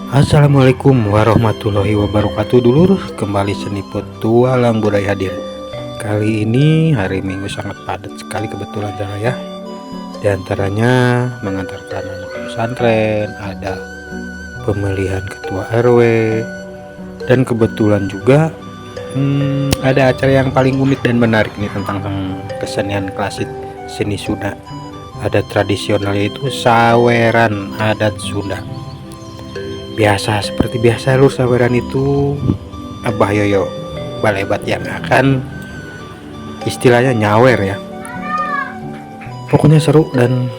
Assalamualaikum warahmatullahi wabarakatuh, dulur. Kembali Seni Petualang Budaya hadir. Kali ini hari Minggu sangat padat sekali kebetulan saya. Di antaranya mengantarkan anak pesantren, ada pemilihan ketua RW, dan kebetulan juga ada acara yang paling unik dan menarik nih tentang kesenian klasik seni Sunda. Ada tradisional, yaitu saweran adat Sunda. Biasa, seperti biasa lur, saweran itu Abah Yoyo Balebat yang akan istilahnya nyawer ya. Pokoknya seru dan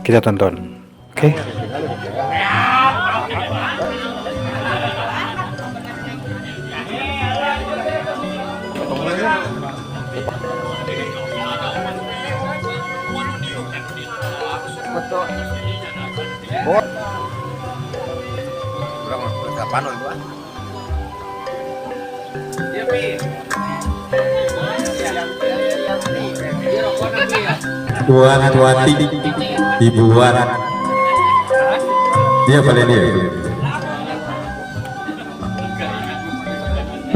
kita tonton, oke, okay? Kurang berapa nol dua? Tuan Tuati dibuat dia paling dia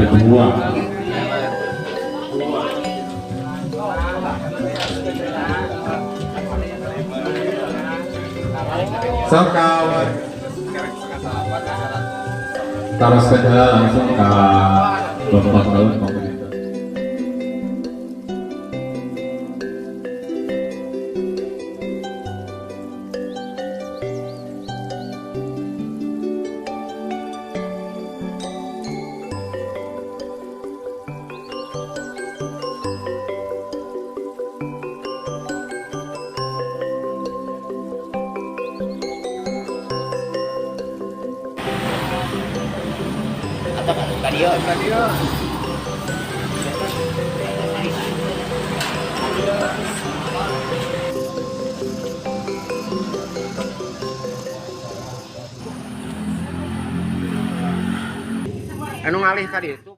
berdua. Sokawat taruh sepeda langsung ke Bapak tahun pemerintah. Anu ngalih tadi itu.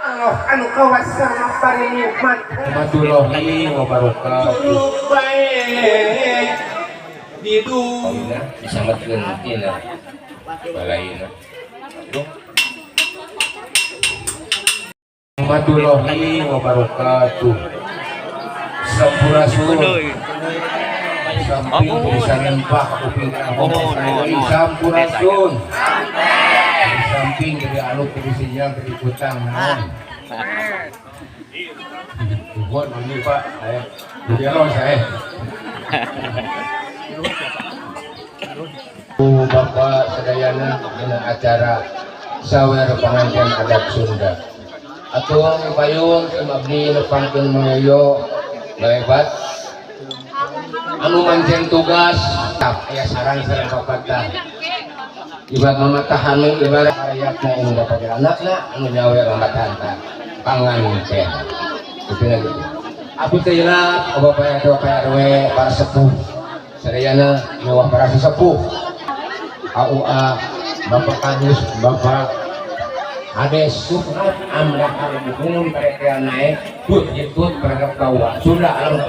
Allah anu kawasana paring nikmat. Warahmatullahi wabarakatuh. Bae didu Disametkeun tina balaina. Warahmatullahi wabarakatuh. Sampurasun. Samping bisa nempah kuping sampurasun. Di samping jadi anu kudu sinyal kudu kutang naon. Nuhun ini Pak, saya jadi alo saya. Bapak sadayana dina acara sawer panganten adat Sunda. Atung payung sim abdi nepangkeun Mang Yoyo Balebat anu mancen tugas aya saran sareng papatah ibarat mamatahan ibarat rakyatna anu bapak anakna anu nyawer mamatahan tah panganten gitu lah gitu. Aku teu hilap Bapak RT, Bapak RW, para sepuh sadayana mewah para sesepuh AUA, Bapak Kadus, Bapak Hades Surat amdah umum mereka naik tut jitut terhadap bawah sudah alam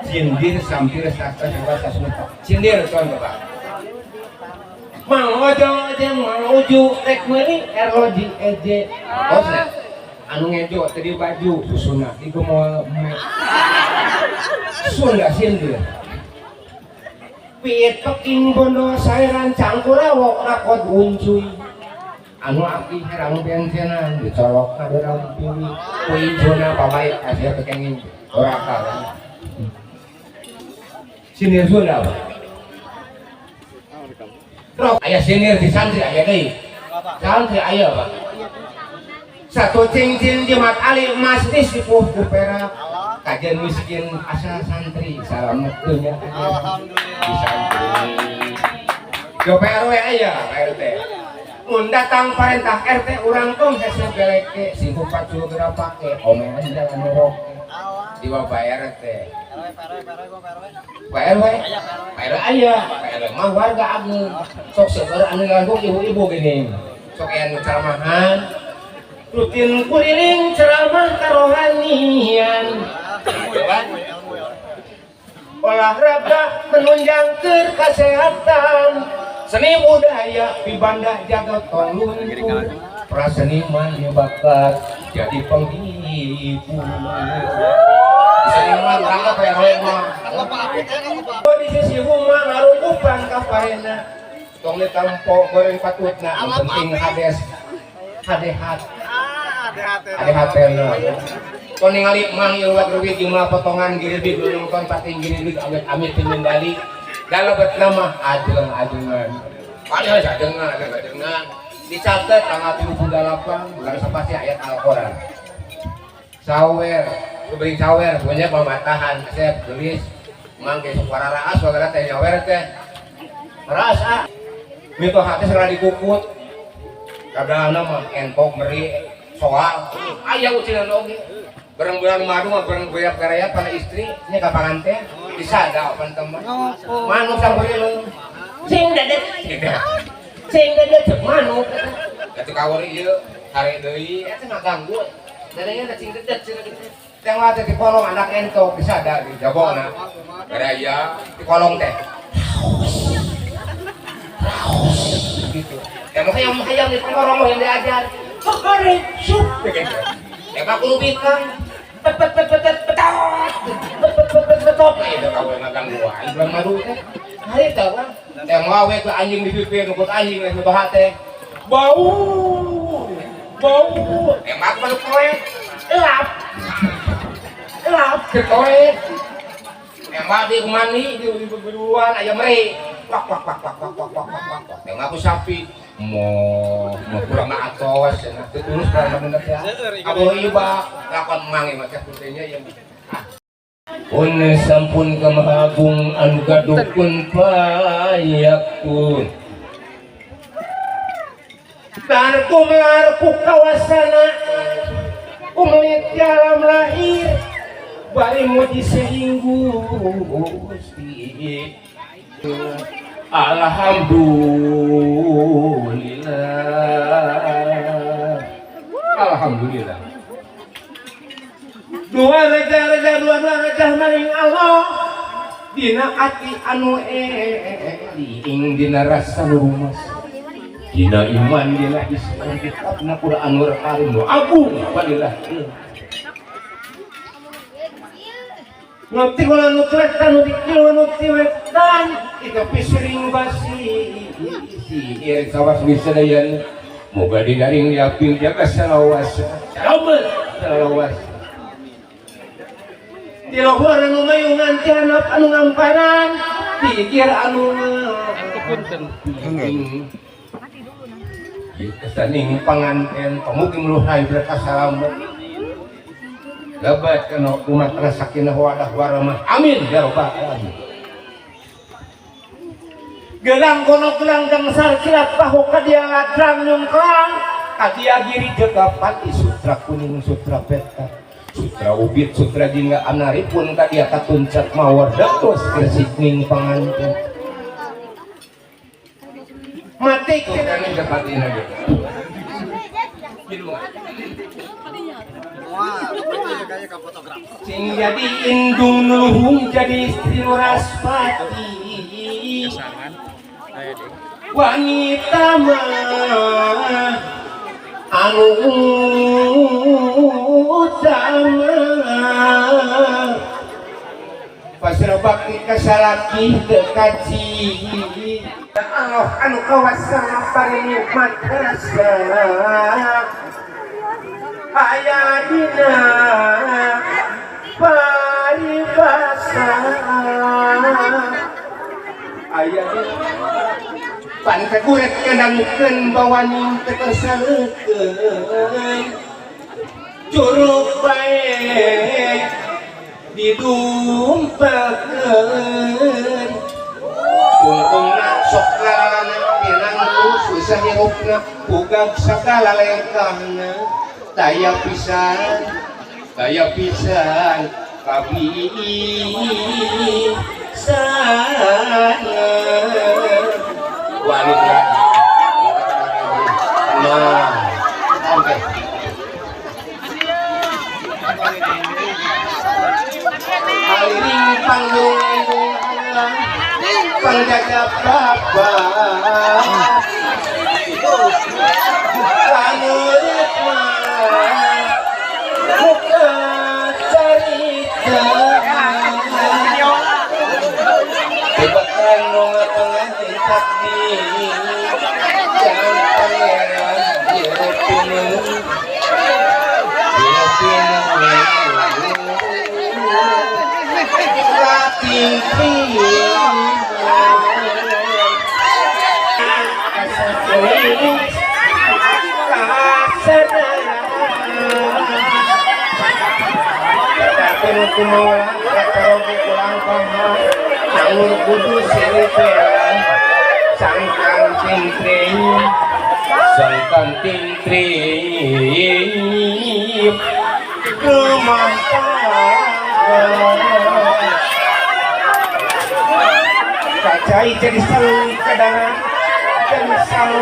sindir sampir sastra sastra sastra sindir tuan bapak Mang Ojo jeung Mang Uju rek meuli ROG EJ bosna anu ngejo tadi baju susuna iku mau Sunda sindir piit peking bondo sairan cangkurawok rakot uncuy anu aki herang bensenan dicolok ka dalam piwi ku ijona pamait asa kenging ora kalah sindir Sunda Pak. Rok aya sindir di santri aya deui santri aya Pak satu cincin jimat ali emas disipuh ku perak kajian miskin asal santri salamet dunya alhamdulillah di santri yo PRW aya PRT mun datang perintah RT urang tong hese beleke singkup pacul geura pake omean jalan roke di Bapak RT Pak RW Pak RW aya Pak RW mah warga ageung sok seueur anu ganggu ibu-ibu gini sok aya nu ceramahan rutin kuliling ceramah karohanian olahraga menunjang kesehatan. Seni budaya pibanda jaga tong luntur. Praseniman bakat jadi penghibur. Seniman tangkap ya roe mah. Di sisi rumah ngarukupan ka parena. Tong ditampo goreng patutna, nu penting hades. Hadehat. Hadehatna. Tong ningali mang ieu ruwet jumlah potongan girebig nonton pating girebig awet amit pinjendali. Dalebet nama ajeng-ajengan. Padahal ajengan, ajengan. Dicatat tanggal 38 bulan sepasti ayat Al-Quran. Sawer, beri sawer, punya pematahan, saya tulis mangke suara raas, suara teh nyawer teh. Raas ah. Mito hati serah dikukut. Kadang-kadang mah entok meri soal. Aya ucinan oge. Bareng bulan madu mah bareng goyak garaya pada istri nya ka panganten disada pan teman. Manuk sampeurieun. Sing dedet. Sing dedet cek manuk. Atuh kawur ieu hare deui eta ngaganggu. Dadanya sing dedet cenah kitu. Teh mah teh di kolong anak entok disada di jabona. Garaya di kolong teh. Gitu. Ya mau hayam di kolong mah yang diajar. Kokore sup gitu. Tembak kulubitan. Pet pet pet pet petot. Pet pet pet pet petot. Itu kawur ngaganggu aing bulan madu teh. Hari teh kan. Teh mau we ku anjing di pipir nukut anjing geus mitoha teh. Bau. Bau. Tembak manuk koe. Elap. Elap ke koe. Tembak di mandi di beruan aya meri. Wak wak wak wak wak wak wak wak. Tembak ku sapi. Mo kurang na atos cenah. Teu tulus kurang bener ya. Abo iba lakon mang ieu mah teh putihnya ieu. Un sampun ka Maha Agung anu gaduh kun payakun. Tarku melarku kawasana umit dalam lahir bari muji seinggu Gusti. Alhamdulillah. Alhamdulillah. Dua raja-raja dua-dua raja maring Allah dina ati anu eling dina rasa rumas dina iman dina Islam kitabna Qur'anul Karim nu agung fadilah ngerti kula nu twetan nu dikil nu tiwetan itu pisering basi ieu sawas wisadayan moga didaring yapil jaga salawas salamet salawas di luhur anu mayungan ti handap anu ngamparan pikir anu punten kesaning panganten pamukim luhai berkah salamet lebat kana umat sakinah wadah warahmah amin ya rabbal alamin. Gelang kono gelang gangsar kilat bahu kadia ladrang nyungklang kadia giri jaga pati sutra kuning sutra peta sutra ubit sutra jingga anaripun kadia katuncak mawar dados gresik ning panganten mati kene japatina gitu. Sing jadi indung nuluhung jadi istri Waraspati wanita mah anu utama pasrah bakti ka salaki teu kaci Allah anu kawasana paring nikmat rasa aya dina paribasa aya dina panteguret kenangkeun bawaning teu kersalekeun curug bae didumpakeun tungtungna sok lalana pinangku susah hirupna pugag sagala lengkahna daya pisan kabisana wanita. Nah, oke. Aliring panggung panjaga bapak. Takdir jangan pangeran jero pinung jero pinung sangkan tingtring rumah kacai jadi sang kadangan jadi sang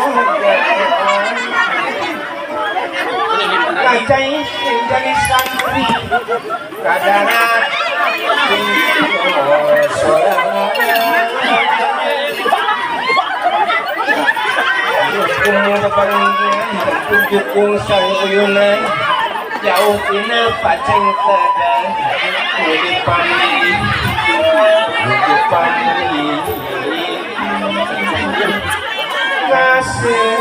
kacai jadi santri kadangan dukung sang uyunan jauh ina paceng kadang mudi pamli mudi pamli kasih.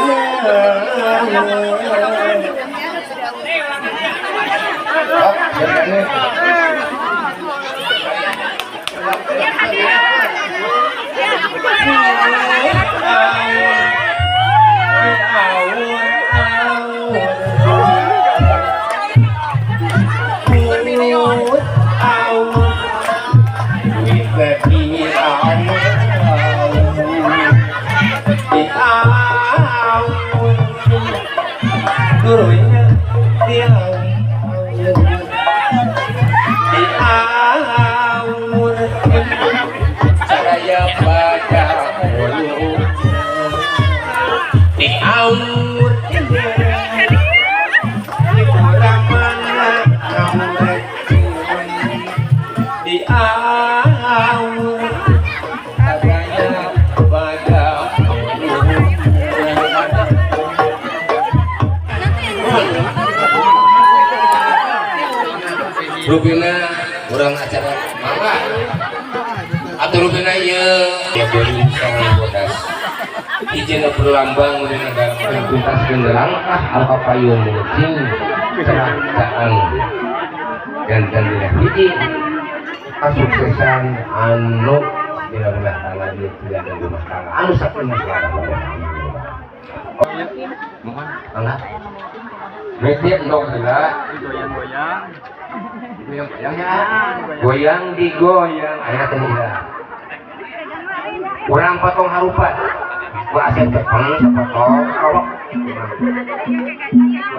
Rupina urang acara mangga atau rupina ieu ya beureum sareng bodas hiji nu berlambang di negara tuntas langkah alka payung cing cerah caang janten dina hiji kasuksesan anu dina rumah tangga ieu tidak ada rumah tangga anu sapenuh mohon mangga berarti endog heula goyang-goyang goyang-goyang ya goyang digoyang ayeuna teh heula urang potong harupan ku asep tepeng sapotong kolok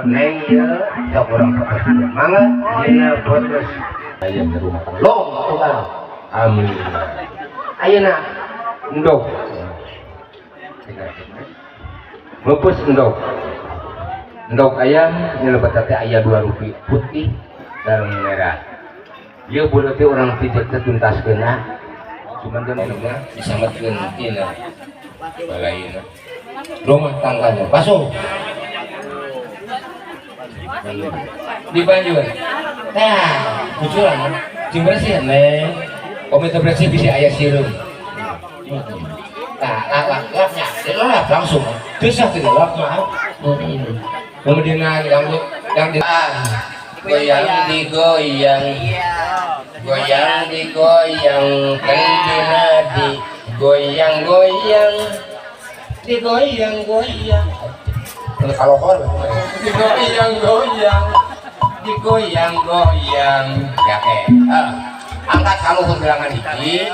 neng ieu sok urang potong mangga dina botos aya di rumah tangga long tukang amin ayeuna endog meupeus endog endog ayam nyelebet teh aya 2 rupi putih dan merah. Ieu budak teh urang pijet teh tuntaskeunna. Cuman teh mah disametkeun tina balaina. Rumah tangganya basuh. Di banjur. Tah, kucuran jeung bersih neng. Komi teu bersih bisa aya sireum. Tah, lap-lapnya, dilap langsung. Teu sah teu lap mah. Kemudian yang di goyang digoyang goyang digoyang kendina di goyang goyang digoyang goyang kalau kor digoyang goyang digoyang goyang ya angkat kaluhur bilangan hiji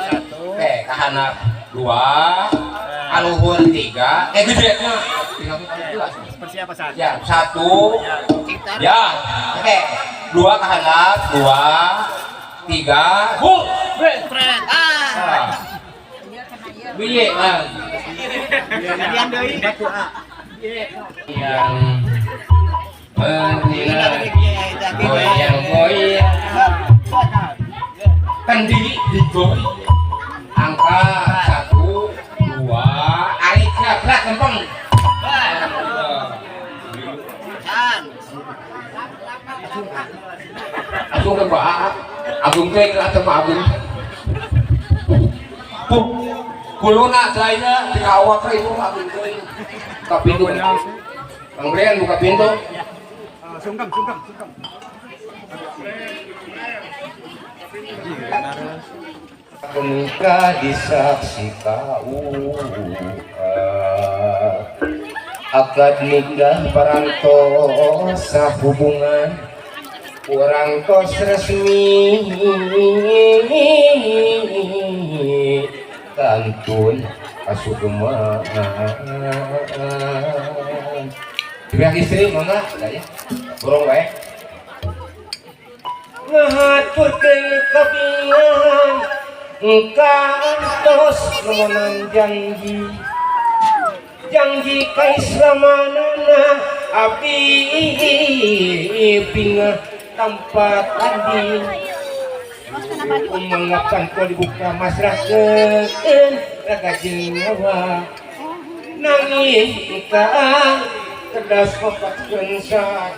kahana 2 kaluhur 3 gede mah ya 1 ya oke 2 kahanap 2 3 bu ah biye ah yang goyang goyang kendi digoyang angka 1 2 arik gerak lempeng. Agung ke Pak, Agung teh atau Pak Agung. Puk. Kuluna teh di awak ka ibu mah teuing. Buka pintu. Bang Brian buka pintu. Sungkem, sungkem, sungkem. Menikah disaksi KUA. Akad nikah parantos hubungan urang tos resmi kantun kasugeman. Pihak istri mangga ya, borong wae ngahaturkeun kabingan kantos nemonan janji janji kaislamanana abdi bingah tanpa tanding manggapan kau dibuka masrahkeun raga jeung nyawa nanging kang tedas mapatkeun saha.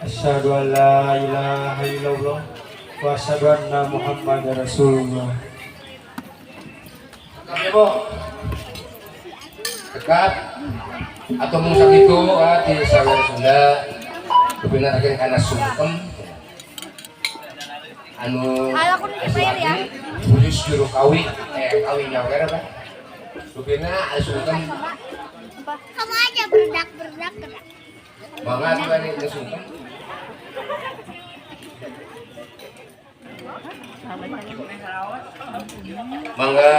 Asyhadu an la ilaha illallah wa asyhadu anna Muhammadar Rasulullah. Ibu dekat atau mung sakitu di sawer Sunda kebenaran kana sungkem anu khusus juru kawi kawi nyawer apa rupina sungkem kamu aja berdak-berdak gerak mangga tuh ini sungkem. Mangga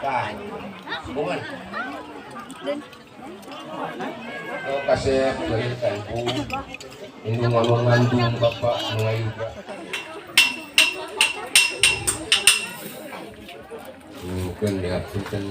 tah hubungan oh kasih lahirkan bu indung ngomong ngandung bapak mengayuga mungkin dihapunten